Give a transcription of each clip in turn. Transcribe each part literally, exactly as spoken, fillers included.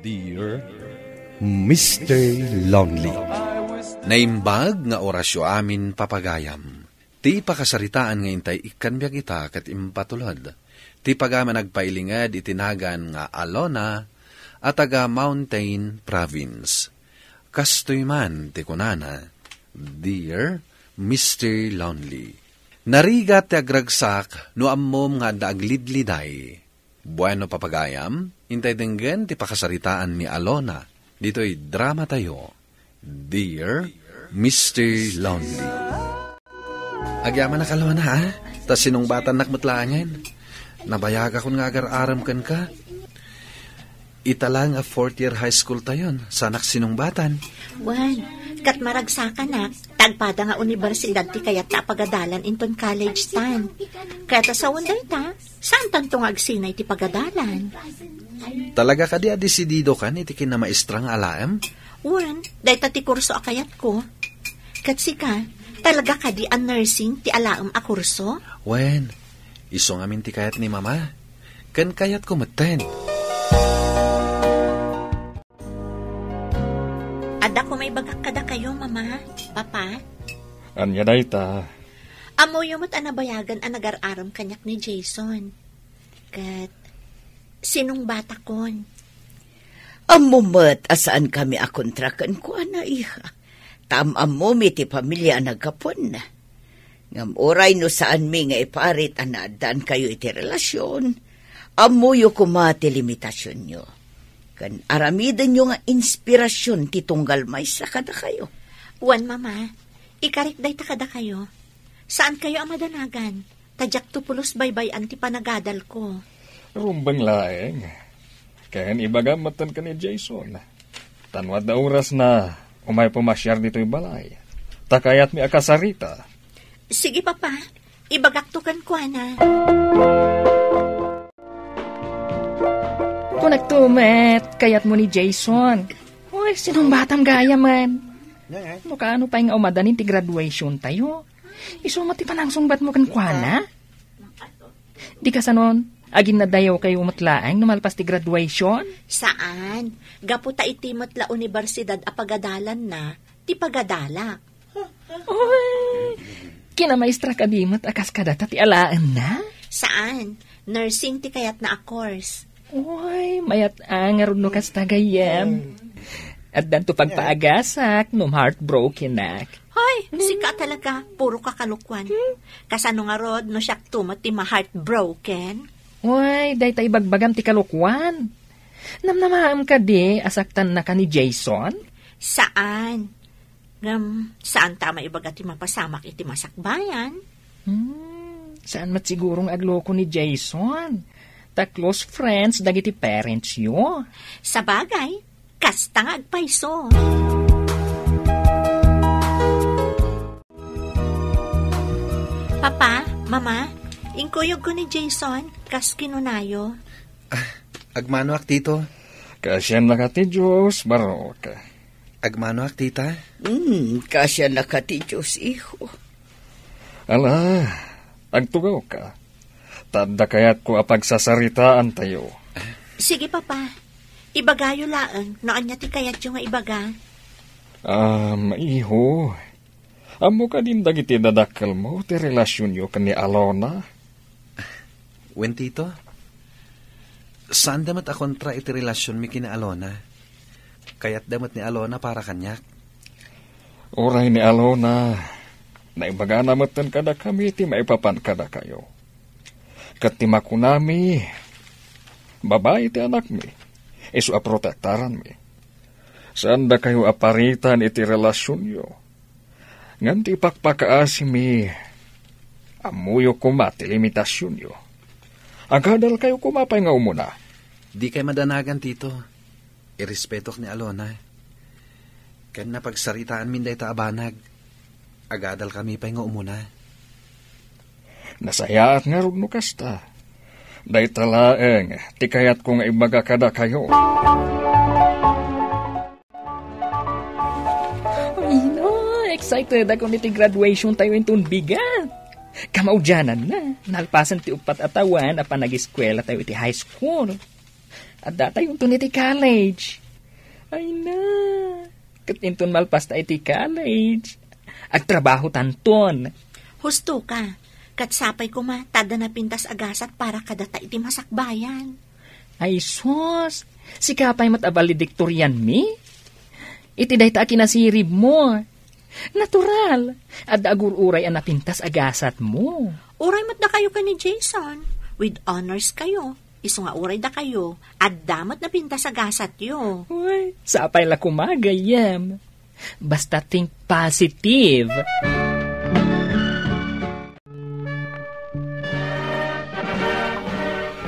Dear Mister Lonely. Naimbag nga orasyo amin, papagayam. Ti pakasaritaan nga intay ikkan biag ita ket impatulod ti pagaman agpailinged iti nagan nga Alona a taga Mountain Province. Kastoy man ti kunana, "Dear Mister Lonely, narigat ti agragsak no ammom nga adda aglidliday." Bueno, papagayam, intay denggen ti pakasaritaan ni Alona ditoy drama tayo, Dear Mister Lonely. Agyamanak, Alona, a? Ta sinungbatannak met laengen. Nabayagakon nga agar-arem kenka. Ita la nga fourth year high school tayon, saanak sinungbatan. Wen, ket maragsakanak, ta agpada nga universidad ti kayatta a pagadalan inton college tan. Ket ta sawen dayta, saan tanto nga agsinay ti pagadalan. Talaga kadi a desidido kan iti kinamaestra nga alaem? Wen, dayta ti kurso a kayatko. Ket sika, talaga kadi a nursing ti alaem a kurso? Wen, isu ngamin ti kayat ni Mama. Ken kayatko metten. Adda koma ibagak kadakayo, Mama, Papa. Ania dayta? Ammoyo met a nabayagen a nagar-arem kaniak ni Jason. Ket sinungbatakon. Ammo met a saankami a kontra kenkuana, iha. Ta am-ammomi ti pamilia a naggapuanna. Ngem uray no saanmi nga iparit a naaddaankayo iti relasion, ammoyo koma ti limitasionyo. Ken aramidenyo nga inspirasion ti tunggal maysa kadakayo. Wen, Mama, ikarik dayta kadakayo. Saankayo a madanagan, ta diakto pulos baybay-an ti panagadalko. Rumbeng laeng. Ken ibagam metten ken ni Jason. Ta no adda orasna, umay pumasiar ditoy balay. Ta kayatmi a kasarita. Sige, Papa. Ibagakto kenkuana. Kunakto met, kayatmo ni Jason. Uy, sinungbatam gayam. No kaano pay nga umadanin ti graduation tayo? Isu met ti panangsungbatmo kenkuana? Di kasanon, aginnadayawkayo met laeng no malpas ti graduation? Saan. Gapu ta iti met la universidad a pagadalanna, ti pagadalak. Uy, kinamaestra kadi met a kas kadata ti alaenna? Saan. Nursing ti kayatna a course. Uy, mayat-ang ngarud no kasta gayyem. Addanto pagpaagasak no heartbroken-ak. Hoy, sika talaga, puro ka kalokuan. Kasano ngarud no siakto met ti ma-heartbroken? Uy, dayta ibagbagam ti kalokuan. Namnamaem kadi a saktannaka ni Jason? Saan. Ngem, saanta a maibaga ti mapasamak iti masakbayan. Hmm, saan met siguro nga agloko ni Jason. Ta close friends dagiti parentsyo. Sabagay, kasta nga agpayso. Papa, Mama, inkuyogko ni Jason, kas kinunayo. Ah, agmanoak, Tito. Kaasiannaka ti Dios, barok. Agmanoak, Tita. Hmm, kaasiannaka ti Dios, iho. Ala, agtugawka. Ta adda kayatko a pagsasaritaantayo. Sige, Papa. Ibagayo laeng no ania ti kayatyo nga ibaga. Um, iho, ammo kadin dagiti dadakkelmo ti relasionyo ken ni Alona? Wen, Tito. Saanda met a kontra iti relasionmi ken ni Alona. Kayatda met ni Alona para kaniak. Uray ni Alona, naibagana metten kadakami ti maipapan kadakayo. Ket ti makunami, babai ti anakmi, isu a protektaranmi. Saandakayo a paritan iti relasionyo. Ngem ti ipakpakaasimi, ammoyo koma ti limitasionyo. Agadalkayo koma pay nga umuna. Dikay madanagan, Tito. Irespetok ni Alona. Ken napagsaritaanmin dayta a banag, agadalkami pay nga umuna. Nasayaat ngarud no kasta. Dayta laeng ti kayatko nga ibaga kadakayo. Ay, no, excited ako iti graduation tayo inton bigat. Kamaudiananna, nalpasen ti uppat a tawen a panagiskuela tayo iti high school. Addatayonton iti college. Ay na, ket inton malpasta iti college, agtrabahotanton. Husto ka, ket sapay koma ta adda napintas a gasat para kadata iti masakbayan. Ay sus, sika pay met a valedictorian-mi? Iti dayta a kinasiribmo. Natural, adda agur-uray a napintas a gasatmo. Uray met dakayo ken ni Jason, with honors kayo. Isu nga uray dakayo, adda met napintas a gasatyo. Uy, sapay la koma, gayyem. Basta think positive.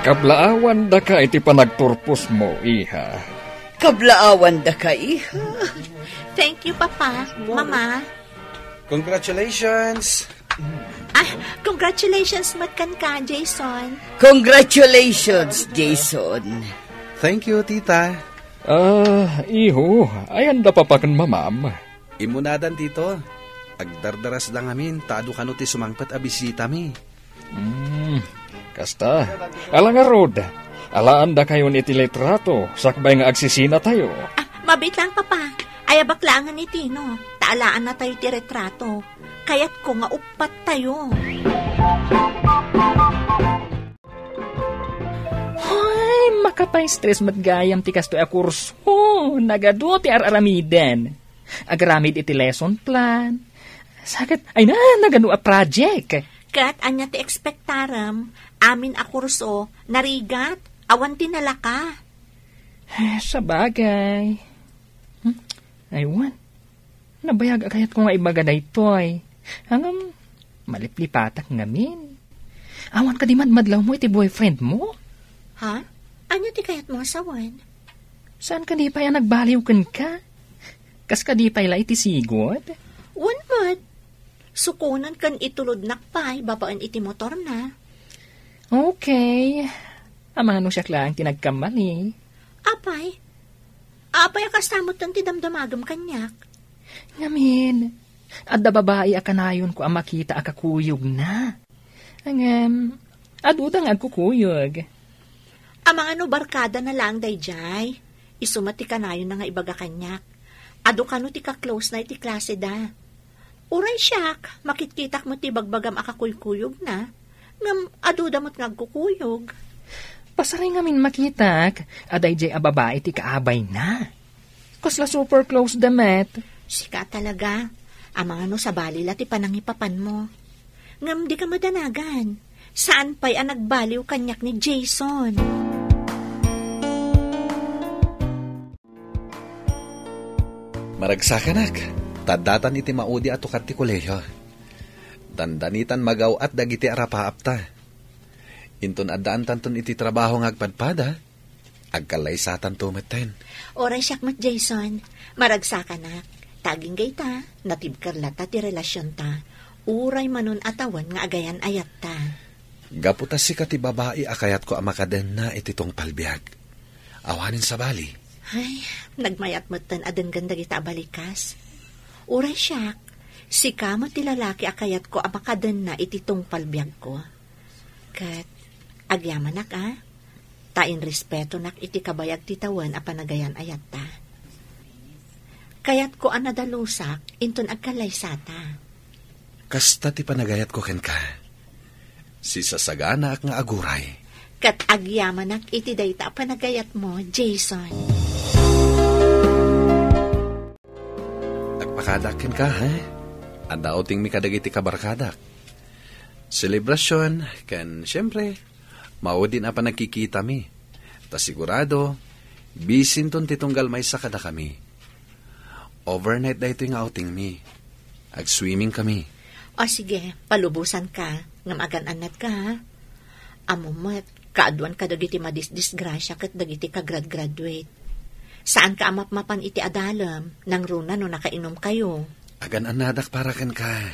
Kablaawandaka iti panagturposmo, iha. Kablaawandaka, iha. Thank you, Papa, Mama. Congratulations! Ah, congratulations met kenka, Jason. Congratulations, Jason. Thank you, Tita. Ah, iho, ayan da Papa ken Mamam. Immunadan dito. Agdardarasda ngamin, ta adu kano ti sumangpet a bisitami. Hmm, kasta. Ala ngarud, alaandakayon iti litrato, sakbay nga agsisinatayo. Ah, mabiit lang, Papa. Ayabak laengen ni Tino, ta alaannatayo ti retrato. Kayatko nga uppattayo. Hoy, makapaistres met gayam ti kastoy a kurso. Nagadu ti ar-aramiden. Agaramid iti lesson plan. Saket, ay na, nagadu a project. Ket ania ti expectarem? Amin a kurso, narigat, awan ti nalaka. Eh, sabagay. Hmm? Aywan. Nabayag a kayatko nga ibaga daytoy. Ngem, maliplipatak ngamin. Awan kadi madmadlawmo iti boyfriendmo? Ha? Ania ti kayatmo a sawen? Saan kadi pay a nagbaliw kenka? Kas kadi pay la iti sigud? Wen met. Sukonen ken itulodnak pay babaen iti motorna. Okay. Amano siak laeng ti nagkamali. Apay? Apay a kasta metten ti damdamagem kaniak? Ngamin, adda babai a kanayonko a makita a kakuyogna. Ngem, aduda nga agkukuyog. Amangan no barkadana laeng daydiay. Isu met ti kanayonna nga ibaga kaniak. Adu kano ti ka-close na iti klaseda. Uray siak, makitkitak met ti bagbagam a kakuykuyogna. Ngem aduda met nga agkukuyog. Pasareng ngamin makitak a daydiay a babai ti kaabayna. Kasla super close da met. Sika talaga. Amangan no sabali la ti panangipapanmo. Ngem dika madanagan. Saan pay a nagbaliw kaniak ni Jason. Maragsakanak, ta addatan iti maudi a tukad ti kolehiyo. Dandanitan magaw-at dagiti arapaapta. Inton addaantanton iti trabaho nga agpadpada, agkallaysatanto metten. Uray siak met, Jason. Maragsakanak, ta agingga ita, natibker latta ti relasionta. Uray manon a tawen nga agayan-ayatta. Gapu ta sika ti babai a kayatko a makadenna iti tungpal biag. Awanen sabali. Ay, nagmayat metten a denggen dagita a balikas. Uray siak, sika met ti lalaki a kayatko a makadenna iti tungpal biagko. Ket agyamanak a, ta inrespetonak iti kabayag ti tawen a panagayan-ayatta. Kayatko a nadalusak inton agkallaysata. Kasta ti panagayatko kenka. Sisasaganaak nga aguray. Ket agyamanak iti dayta a panagayatmo, Jason. Agpakadaak kenka, ha? Adda outingmi kadagiti kabarkadak. Selebrasion, ken, siyempre, maudin a panagkikitami. Ta sigurado, bisinton ti tunggal maysa kadakami. Overnight daytoy nga outingmi. Ag-swimming kami. O sige, palubosanka, ngem agan-annatka, ha? Ammom met, kaaduan kadagiti madisdisgrasia ket dagiti ka-grad-graduate. Saanka a mapmapan iti adalem, nangruna no nakainomkayo. Agan-annadak para kenka,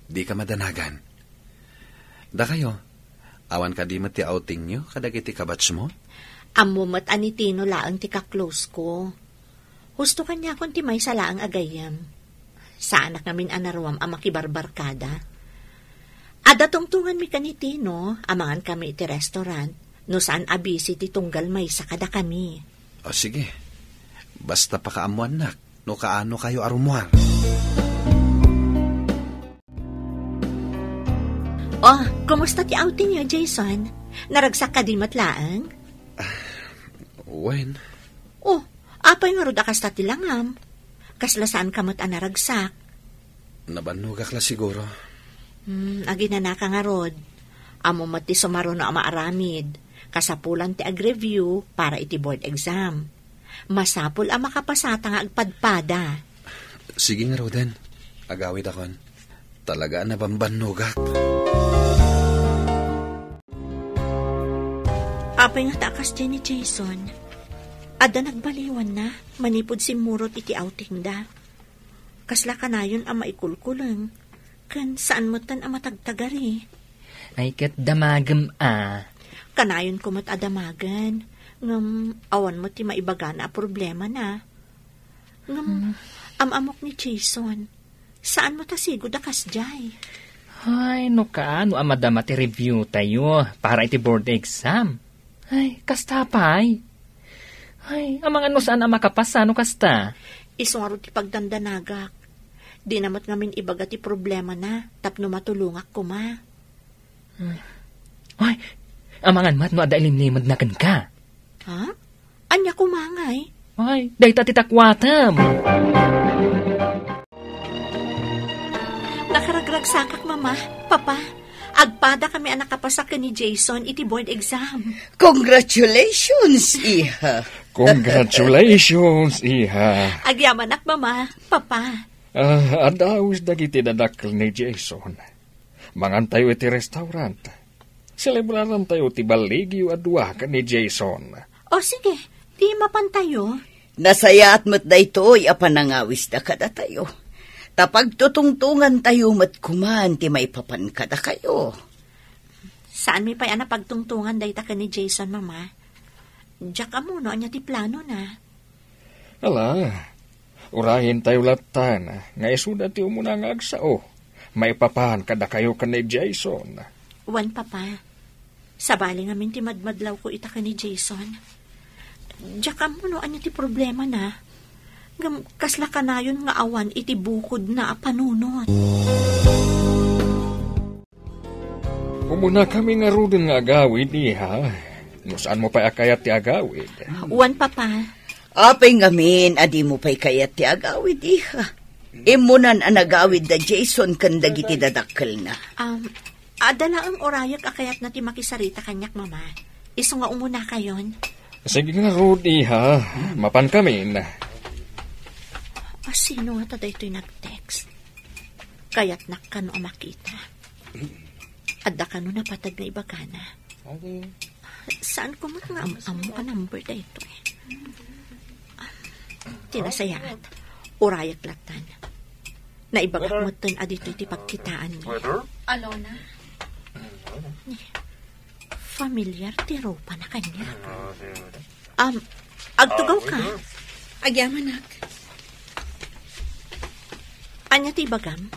dika madanagan. Dakayo, awan kadi met ti outingyo kadagiti kabatchmo? Ammom met a ni Tino laeng ti ka-close ko. Husto kaniakon ti maysa laeng a gayyem. Saanak ngamin a naruam a makibarbarkada. Adda tungtonganmi ken ni Tino, amangan kami iti restaurant, no saan a busy ti tunggal maysa kadakami. O, sige. Basta pakaammoannak no kaano kayo a rummuar. Oh, kumusta ti outing niyo, Jason? Naragsak kadi met laeng? Wen. Oh, apay ngarud a kasta ti langam? Kasla saan ka met a naragsak? Nabannogak la siguro. Hmm, aginanaka ngarud. Ammo met ti sumaruno a maaramid. Kasapulan ti ag-review para iti board exam. Masapul a makapasata nga agpadpada. Sige ngaruden. Agawidakon. Talaga a nabambannogak. Apay ngata a kasdiay ni Jason? Adda nagbaliwanna manipud simmurot iti outingda. Kasla kanayon a maikulkuleng, ken saan metten a matagtagari. Ay, ket damagem a. Kanayonko met a damagen, ngem awan met ti maibagana a problemana. Ngem, Hmm. am-amok ni Jason, saan met a sigud a kasdiay? Ay, no kaano a madama ti review tayo para iti board exam? Ay, kasta pay. Ay, amangan no saan a makapasa no kasta. Isu ngarud ti pagdandanagak. Dina met ngamin ibaga ti problemana tapno matulongak koma. Ay, amangan met no adda ilimlimedna kenka. Ha? Ania koma ngay? Ay, dayta ti takuatem. Nakaragragsakak, Mama, Papa. Agpadakami a nakapasa ken ni Jason iti board exam. Congratulations, iha. Congratulations, iha. Agyamanak, Mama, Papa. Ah, adda awis dagiti dadakkel ni Jason. Mangantayo iti restaurant. Selebrarantayo ti balligyo a dua ken ni Jason. O sige, ti mapantayo. Nasayaat met daytoy a panangawisda kadatayo. Ta pagtutungtongantayo met koman ti maipapan kadakayo. Saanmi pay a napagtungtongan dayta ken ni Jason, Mama. Diak ammo no ania ti planona. Ala, urayentayo lattan nga isuda ti umuna nga agsao maipapan kadakayo ken ni Jason. Wen, Papa. Sabali ngamin ti madmadlawko ita ken ni Jason. Diak ammo no ania ti problemana. Ngem kasla kanayon nga awan iti bukodna a panunot. Umunakami ngaruden nga agawid, iha. No saanmo pay a kayat ti agawid. Wen, Papa. Apay ngamin a dimo pay kayat ti agawid, iha? Immunan a nagawid da Jason ken dagiti dadakkelna. Um, adda laeng urayek a kayatna ti makisarita kaniak, Mama. Isu nga umunakayon. Sige ngarud, iha. Mapankamin. A, sino ngata daytoy nag-text? Kayatnak kano a makita. Adda kano napateg nga ibagana. Saanko met nga am-ammo a number daytoy. Ti nasayaat, urayek lattan. Naibagak metten a ditoy ti pagkitaanmi. Alona? Familiar ti rupana kaniak. Um, agtugaw ka. Agyamanak. Ania ti ibagam?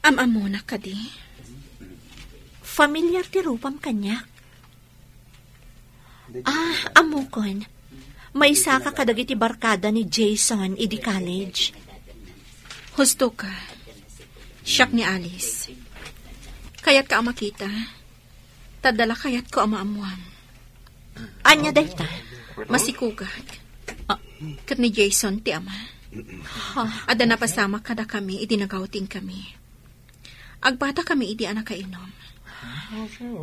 Am-ammonak kadi? Familiar ti rupam kaniak. Ah, ammokon. Maysaka kadagiti barkada ni Jason idi college. Husto ka. Siak ni Alice. Kayatka a makita? Ta adda la kayatko a maammoam. Ania dayta? Masikogak. Ah, ket ni Jason ti ama. Ha? Adda napasamak kadakami idi nag-outing kami. Agpadakami idi a nakainom.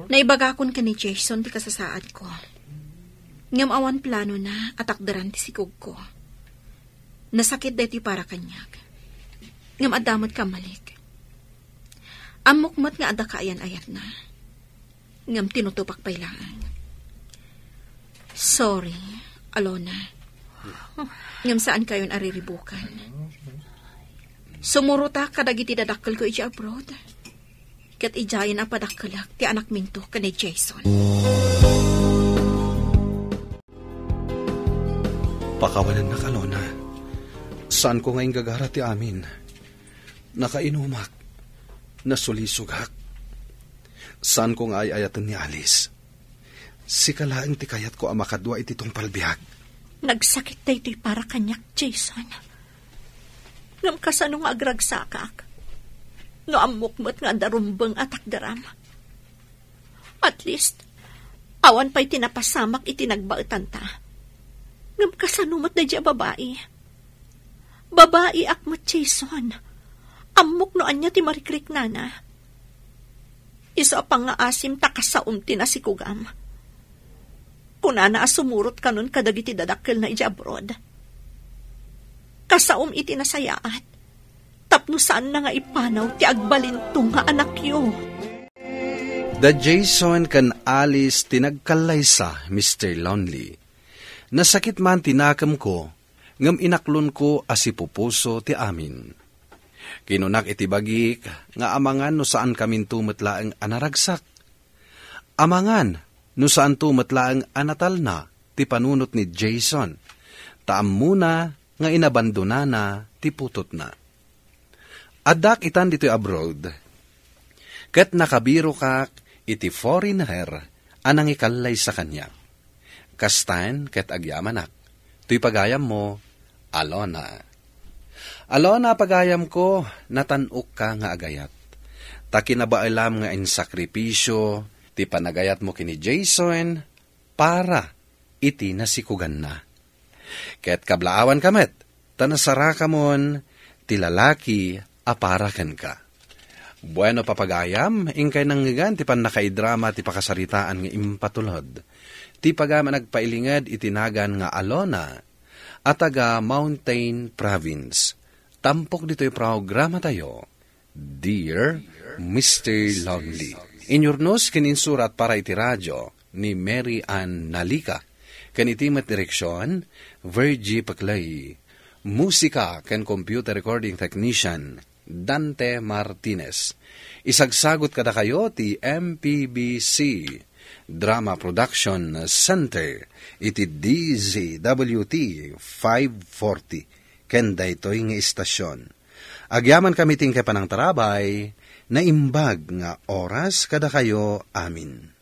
Naibagakon ken ni Jason ti kasasaadko. Ngem awan planona a takderan ti sikogko. Nasakit daytoy para kaniak. Ngem adda met kammalik. Ammok met nga adda kaayan-ayatna. Ngem tinutopak pay laeng. Sorry, Alona. Ngem saankayon a riribukan. Sumurotak kadagiti dadakkelko idiay abroad. Ket idiayen a padakkelek ti anakminto ken ni Jason. Pakawanennak, Alona. Saanko nga inggagara ti amin. Nakainumak. Nasulisogak. Saanko nga ay-ayaten ni Alice. Sika laeng ti kayatko a makadua iti tungpal biag. Nagsakit daytoy para kaniak, Jason. Ngem kasano nga agragsakak no ammok met nga adda rumbeng a takderam? At least, awan pay ti napasamak iti nagbaetanta. Ngem kasano met daydi a babai? Babaiak met, Jason. Ammok no ania ti marikriknana. Isu a pangngaasim ta kasaom ti nasikugam. Kunana a sumurot kanon kadagiti dadakkelna idiay abroad. Kasaom iti nasayaat, tapno saanna nga ipanaw ti agbalintong nga anakyo. Da Jason ken Alice ti nagkallaysa, Mister Lonely. Nasakit man ti nakemko, ngem inaklonko a sipupuso ti amin. Kinunak iti bagik nga amangan no saankaminto met laeng a naragsak. Amangan no saanto met laeng a natalna ti panunot ni Jason, ta ammona nga inabandonana ti putotna. Addak itan ditoy abroad, ket nakabirokak iti foreigner a nangikallaysa kaniak. Kastan ket agyamanak, toy pagayammo, Alona. Alona, pagayamko, natan-okka nga agayat. Ta kinabaelam nga insakripisio ti panagayatmo ken ni Jason para iti nasikuganna. Ket kablaawanka met, ta nasarakamon ti lalaki a para kenka. Bueno, papagayam, inkay nangngegan ti pannakaidrama ti pakasaritaan nga impatulod. Ti pagayam a nagpailinged iti nagan nga Alona, a taga Mountain Province. Tampok ditoy programatayo, Dear Mister Lonely. Inyurnos ken insurat para iti radio ni Mary Ann Nalica. Ken iti met direksion, Virgie Paclay. Musika ken computer recording technician, Dante Martinez. Isagsagot kadakayo ti M P B C Drama Production Center iti D Z W T five forty ken daytoy nga istasion. Agyamankami ti inkay panangtarabay, naimbag nga oras kadakayo amin.